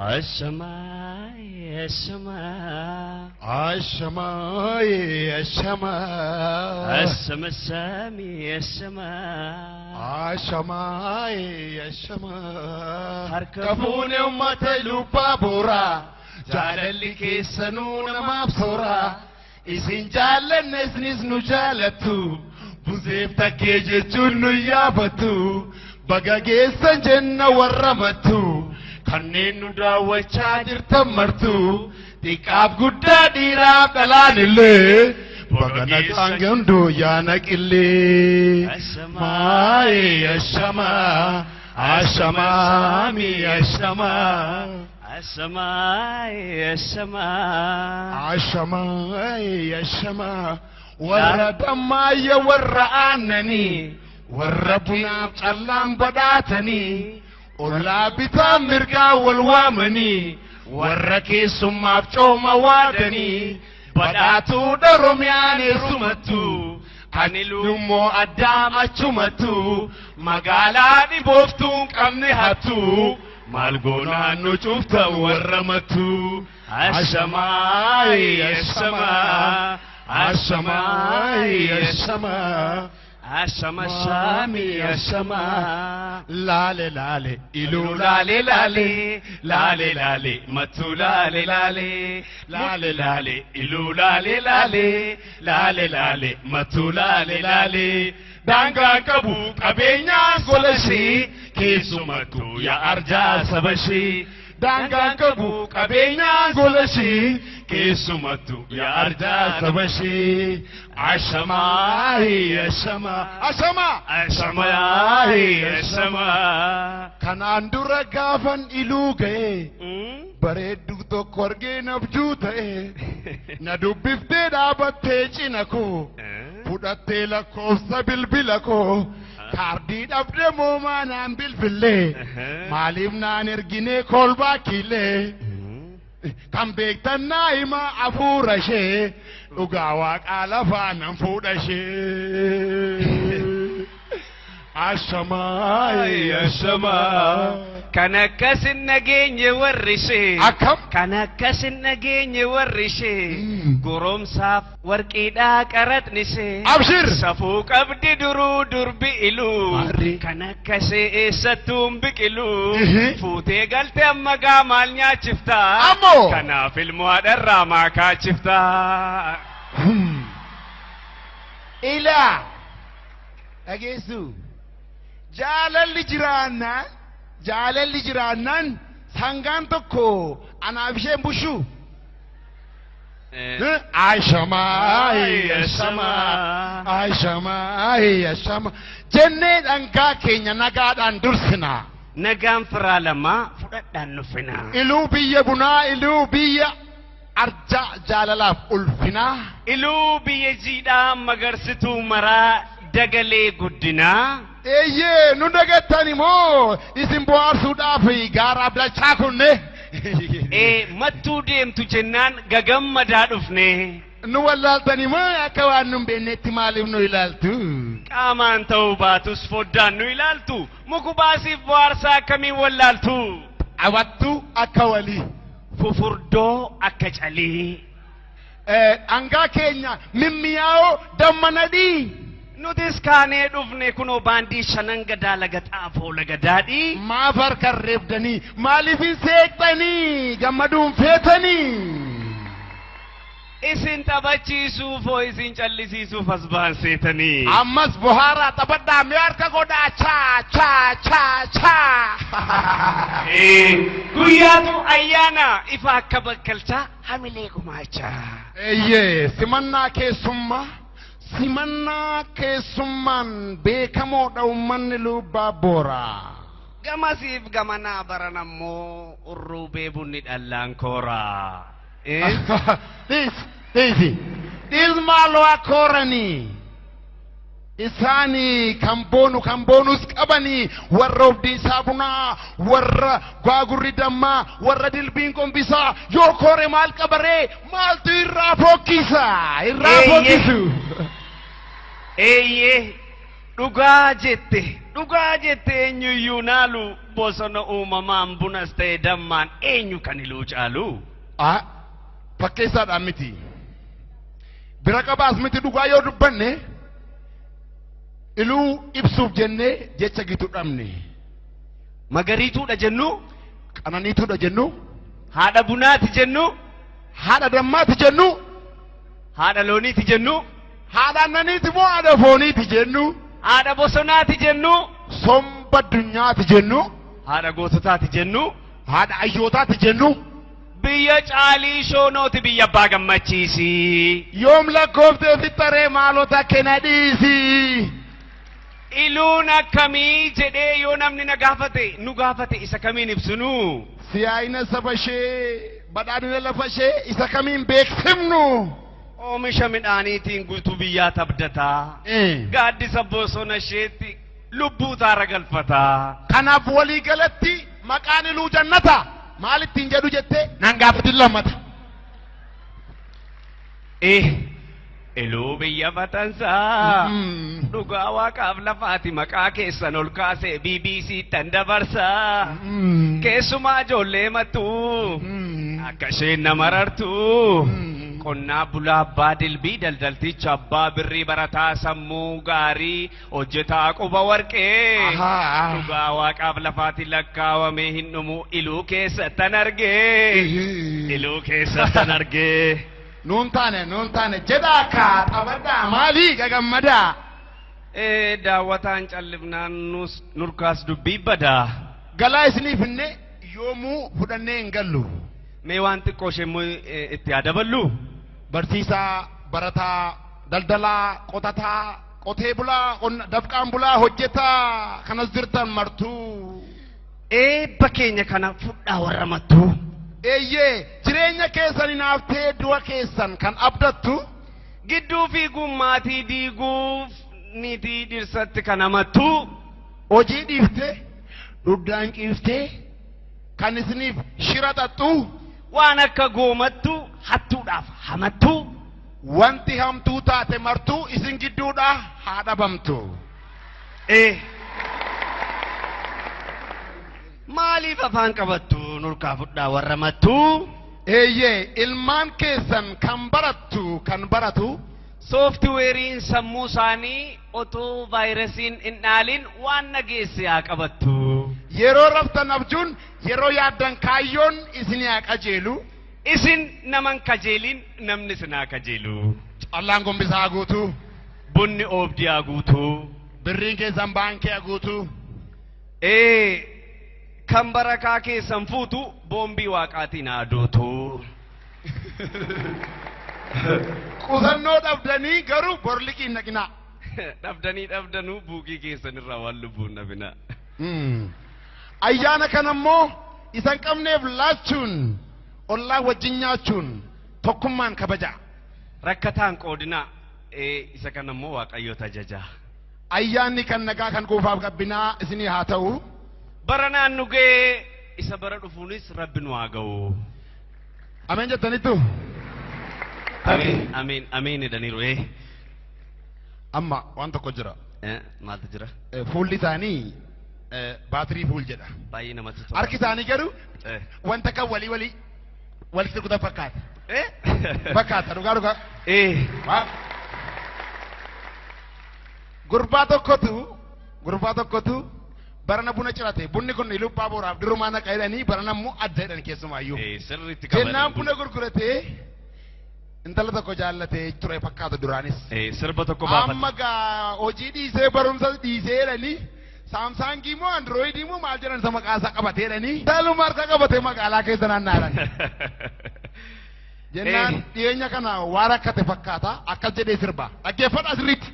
Ashamaa ashamaa. Ashamaa ashamaa. Ashama shaamii ashamaa. Ashamaa ashamaa. Harka fuune uummata lubbaa booraa. Jaalalli keessanuu namaaf sooraa. Isin jaallanne isinis nu jaalattu. Buzeef takkee jechuun nu yaafattu. Baga geessan jenna warra mattu. Kanneen nu daawwachaa jirtan martu. Xiqqaaf guddaa dhiiraaf dhalaan illee. Baga nagaan ganduu yaana qillee. Maayee ashamaa. Ashamaa mi ashamaa. Ashamaa ashamaa. Ashamaa ashamaa. Warra dammaayya warra aannanii. Warra bunaaf callaan badhaatanii. Ollaa bitaa mirgaa wal waamanii. Warra keessummaaf cooma waadanii. Badhaatuudha Oromiyaan eessumattu. Kan ilummoo addaam achumattu. Magaalaa dhibooftuu hin qabne hattu. Maal goonaan nu cuftan warra mattu. Ashamaa ashamaa. Ashamaa ashamaa. Ashama shaamii ashamaa. Laale laale iluu Laale laale laale laale mattu laale laale laale laale iluu laale laale laale laale mattu laale laale daangaa qabu qabeenyaa gola ishee keessumattuu yaa arjaa saba ishee daangaa qabu qabeenyaa gola ishee keessumattuu yaa arjaa saba ishee ashamaa ashamaa ashamaa Ashamaa ashamaa. Kanaan dura gaafan iluu ga'e bareedduu tokko argee nabjuu ta'e na dubbiftee dhaabattee cina koo fudhattee lakkoofsa bilbila koo kaardii dhabde moomaa naan bilbillee maaliif naan erginee kolbaa kiillee kan beektan naa himaa hafuura ishee dhugaa waaqaa lafaa nan fuudha ishee. Ashamaa ashamaa. Kan akkas hin nageenye warri ishee. Akkam? Kan akkas hin nageenye warri ishee. Mm. Goromsaaf warqiidhaa qaraxni ishee. Abshir! Safuu qabdi duruu durbi iluu. Maarri. Kan akkasee eessattuu hin biqilu. Ihi. Fuutee galte amma gaa maal nyaachifta? Ammoo. Kanaaf ilmoo haadharraa maa kaachifta? Ilaa dhageessu jaalalli jiraannaan jaalalli jiraannaan sangaan tokko anaaf isheen bushu. Ashamaa ashamaa ashamaa ashamaa jennee dhangaa keenya nagaadhaan dursinaa. Nagaan firaa lamaa fudhadhaan nufinaa. Iluu biyya bunaa iluu biyya arjaa jaalalaaf ulfinaa. Iluu biyya jiidhaa magarsituu maraa dagalee guddinaa. Eeyyee nu dagattani moo isin bohaarsuudhaaf gaara abdachaa kunne. Ee mattuu deemtu jennaan gagammadaa dhufne. Nu wallaaltani moo akka waan nu hin beeknetti maaliif nu ilaaltu? Qaamaan ta'uu baatus foddaan nu ilaaltu. Muku baasiif bohaarsaa akkamiin wallaaltu? Qabattuu akka walii. Fufurdoo akka calii. Dhangaa keenya mimmiyaa'oo damma nadhii. Nutis kaanee dhufne kunoo baandii shanan gadaa laga xaafoo laga daadhii. Maaf harka reebdanii maaliif hin seeqxanii gammaduun feetanii? Isin taphachiisuuf hoo isin callisiisuuf as ba'an seetanii. Ammas bohaaraa taphadhaa mee harka godhaa chaa chaa chaa chaa. Guyyaatu ayyaana ifa akka bakkalchaa hamilee gumaachaa. Eeyyee simannaa keessummaa simannaa keessummaan beekamoodha uummanni lubbaa booraa. Gamasiif gamanaa baran ammoo urruubee bunni dhallaan kooraa. Dhiisi dhiisi dhiis maaloo akkooranii. Isaanii kan boonu kan boonus qabanii warra obdiisaa bunaa warra gaagurri dammaa warra dilbiin qombisaa yoo koore maal qabaree maaltu irraa fokkisa irraa Eeyyee. fokkisu. Eeyyee dhugaa jette. Dhugaa jette, eenyuyyuu naalu bosona uumamaan bunas ta'e dammaan eenyu kan Iluu caalu? Ah, fakkeessaadhaan miti. Bira qabaas miti, dhugaa yoo dubbanne Iluu ibsuuf jennee jecha gitu dhabne. Magariituudha jennu, Qananiituudha jennu, haadha bunaati jennu, haadha dammaati jennu, haadha looniiti jennu, haadha aannaniiti moo haadha fooniiti jennu, haadha bosonaati jennu, somba addunyaati jennu, haadha goototaati jennu, haadha hayyootaati jennu. Biyya Caalii Shoonooti, biyya abbaa gammachiisi. Yoom lakkooftee fixxaree maalota kenna dhiisi. Iluun akkamii jedhee yoo namni na gaafate, nu gaafate, isa kamiin ibsinu? Siyaayina saba ishee, badhaadhina lafa ishee isa kamiin beeksifnu? Oomisha midhaaniitiin guutuu biyyaa tabdataa. Gaaddisa bosona isheetti lubbuu taara galfataa. Kanaaf walii galatti maqaan Iluu jannata maal ittiin jedhu jettee nan gaafatin lammata. Eh, Iluu biyya fatansaa. Dhugaa waaqaaf lafaati maqaa keessan ol kaasee BBC tan dabarsaa. Keessumaa ijoollee mattuu. Akka isheen nama rartu. Qonnaa bulaa abbaa dilbii, daldalticha abbaa birrii, barataa sammuu gaarii, hojjetaa quba warqee. Dhugaa waaqaaf lafaati lakkaawamee hin dhumu, Iluu keessattan argee. Iluu keessattan argee. Nuun taane, nuun taane jedhaa kaa, taphadhaa, maalii gagammadaa. Ee, daawwataan callifnaan nus nurkaas dubbii badaa. Galaa isiniif hinne yoomuu fudhannee hin gallu. Mee waan xiqqoo ishee immoo itti haa daballu. Barsiisaa, barataa, daldalaa, qotataa, qotee bulaa, qonna dafqaan bulaa, hojjetaa kanas jirtan martuu. Eebba keenya kana fudhaa warra mattuu. Eeyyee, jireenya keessan hinaaftee du'a keessan kan abdattu. Gidduu fiiguun maatii diiguuf niitii dhirsatti kan hamattu. Hojii dhiiftee dugdaan ciiftee kan isiniif shira xaxxu. Waan akka goomattu hattuudhaaf hamattu. Wanti hamtuu taate martuu isin gidduudhaa haa dhabamtu. Ee. Maaliif afaan qabattu, nurkaa fudhaa warra mattu? Eeyyee, ilmaan keessan kan barattu kan baratu. Sooftiweeriin sammuu isaanii otoo vaayirasiin hin dhaalin waan nageesse haa qabattu. Yeroo raftan abjuun, yeroo yaaddan kaayyoon isin haa qajeelu. Isin naman kajeelin namni isin haa kajeelu. Callaan gombisaa haa guutu. Bunni oobdii haa guutu. Birriin keessan baankii haa guutu. Ee, kan barakaa keessan fuutu boombii waaqaatiin haa duutu. Qusannoo dhabdanii garuu bor liqii hin naqinaa. Dhabdanii dhabdanuu buukii keessan irraa waan lubbuun dhabinaa. Ayyaana kana immoo isa hin qabneef laachuun, ollaa wajjin nyaachuun tokkummaan kabajaa. Rakkataan qoodinaa. Ee, isa kana immoo Waaqayyoota ajajaa. Ayyaanni kan nagaa, kan quufaaf qabbinaa isinii haa ta'u. Bara naan nu ga'ee isa bara dhufuunis Rabbi nu haa ga'u. Ameen jettanittu. Ameen, ameen, ameen jedhaniiru ee. Amma waan tokko jira. Maaltu jira? Fuulli isaanii baatirii fuul jedha. Baay'ee namatti tola. Harki isaanii garuu wanta kan walii walii walitti rukutan fakkaata. Fakkaata, dhugaa dhugaa. Gurbaa tokkotu barana buna cirate. Bunni kun Iluu Booraaf durumaa naqa jedhanii, barana immoo adda jedhan keessumaayyuu. Sirriitti Jennaan buna gurguratee intala tokko jaallatee ture fakkaata duraanis. Sirba tokko baafate. Amma gaa hojii dhiisee, barumsa dhiisee jedhanii, Saamsaangii moo Androoyidii moo maal jedhan isa maqaa isaa qabatee jedhanii, intaluma harka qabatee magaalaa keessa naanna'an. Jennaan dhiyeenya kana waa rakkate fakkaata, akkas jedhee sirba. Dhaggeeffadhaa sirriitti.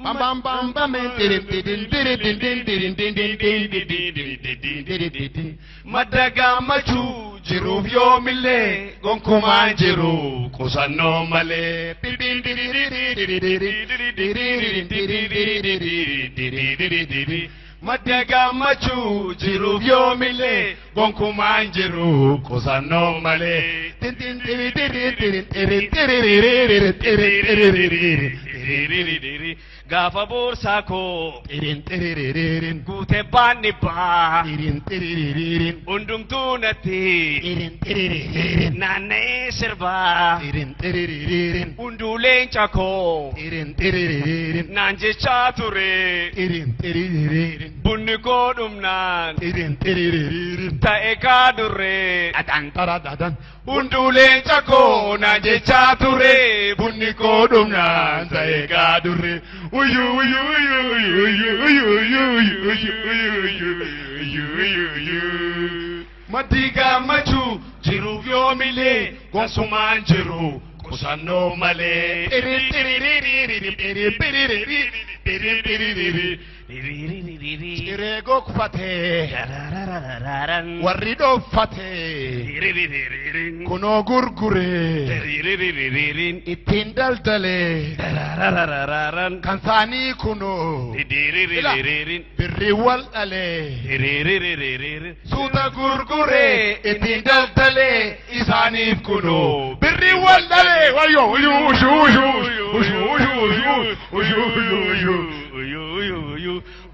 Bam bam bam bam dirin dirin dirin dirin dirin dirin dirin dirin dirin. Madda gammachuu jiruuf yoomillee gonkumaan jiru qusannoo malee. Madda gammachuu jiruuf yoomillee gonkumaan jiru qusannoo malee. Gaafa boorsaa koo Xirin xiriririn. guutee baan dhibbaa. Xirin xiriririn. Hundumtuu natti Xirin xiriririn. naanna'ee sirbaa. Xirin xiriririn. Hunduu leenca koo Xirin xiriririn. naan jechaa ture. Xirin xiriririn. Bunni koo dhumnaan Xirin xiriririn. ta'e kaadurree. Dhadhaan tara dhadhaan. Hunduu leenca koo naan jechaa ture. Bunni koo dhumnaan ta'e kaadurre. Uyyuu uyyuu uyyuu uyyuu uyyuu uyyuu uyyuu uyyuu uyyuu uyyuu uyyuu. Maddi gammachuu jiruuf yoomilee gosumaan jiru qusannoo malee. Xirin xiriririn. Xirin xiriririn. Xirin xiriririn. Ciree gogfatee warri dhooffatee kunoo gurguree ittiin daldalee kan saanii kunoo birrii wal dhalee suuta gurguree ittiin daldalee isaaniif kunoo birrii wal dhalee wayyoo uyyuu ushuu ushuu ushuu ushuu ushuu ushuu ushuu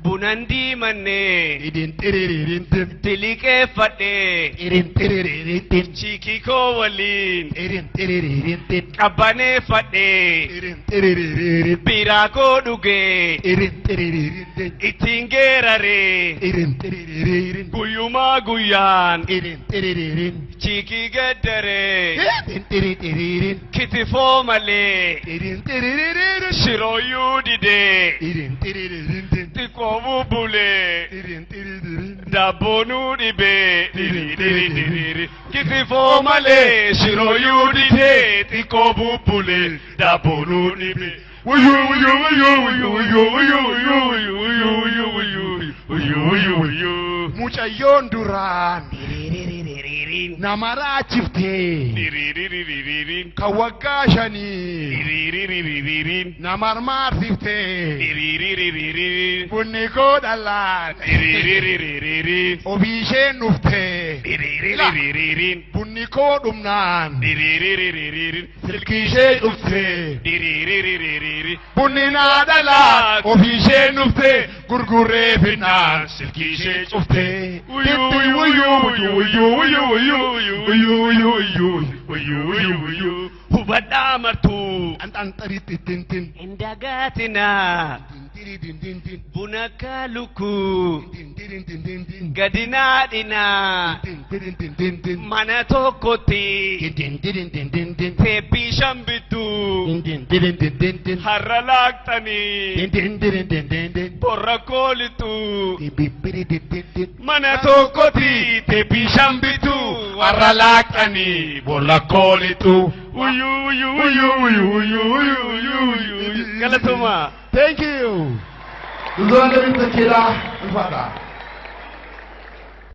Bunan diimannee Idin xiriririntin tiliqeeffadhee xirin xiriririntin chiikii koo waliin xirin xiriririntin qabbaneeffadhee xirin xiriririn biiraa koo dhugee xirin xiriririntin ittiin geeraree xirin xiriririn guyyumaa guyyaan xirin xiriririn chiikii gaddaree xirin xiriririn kitifoo malee xirin xiriririn shirooyyuu didee xirin xiriririntin xiqqoo bubbulee xirin xiriririn daabboonuu dhibee kitifoo malee shirooyyuu didee xiqqoo bubbulee daabboonuu dhibee. Uyyuu uyyuu uyyuu uyyuu uyyuu uyyuu uyyuu uyyuu uyyuu uyyuu uyyuu uyyuu uyyuu. Mucayyoon duraan nama raachiftee kan waggaa 5 nama marmaarsiftee bunni koo dhalaan ofii isheen dhuftee bunni koo dhumnaan silkii ishee dhuftee bunni naa dhalaan ofii isheen dhuftee gurgurree finnaan silkii ishee cuftee. Uyyuu uyyuu uyyuu uyyuu uyyuu uyyuu uyyuu uyyuu uyyuu uyyuu uyyuu uyyuu. Hubadhaa martuu. Xanxanxaritittintin. Hin dagatinaa. Tintiridindintin. Buna akka lukkuu. Tintirindindintin. Gadi naadhinaa. Tintirindindintin. Mana tokkotti. Tintirindindintin. Teeppii shan bittuu. Tintirindindintin. Har'a laaqxanii. Tintirindindintin. Borra koolittuu. Tibibbiridindintin. Mana tokkotti teeppii shan bittuu. Har'a laaqxanii. Borra koolittuu. Uyyuu uyyuu uyyuu uyyuu uyyuu uyyuu uyyuu uyyuu. Galatooma. Thank you. Duzoon David Tequila, Ulfaadha.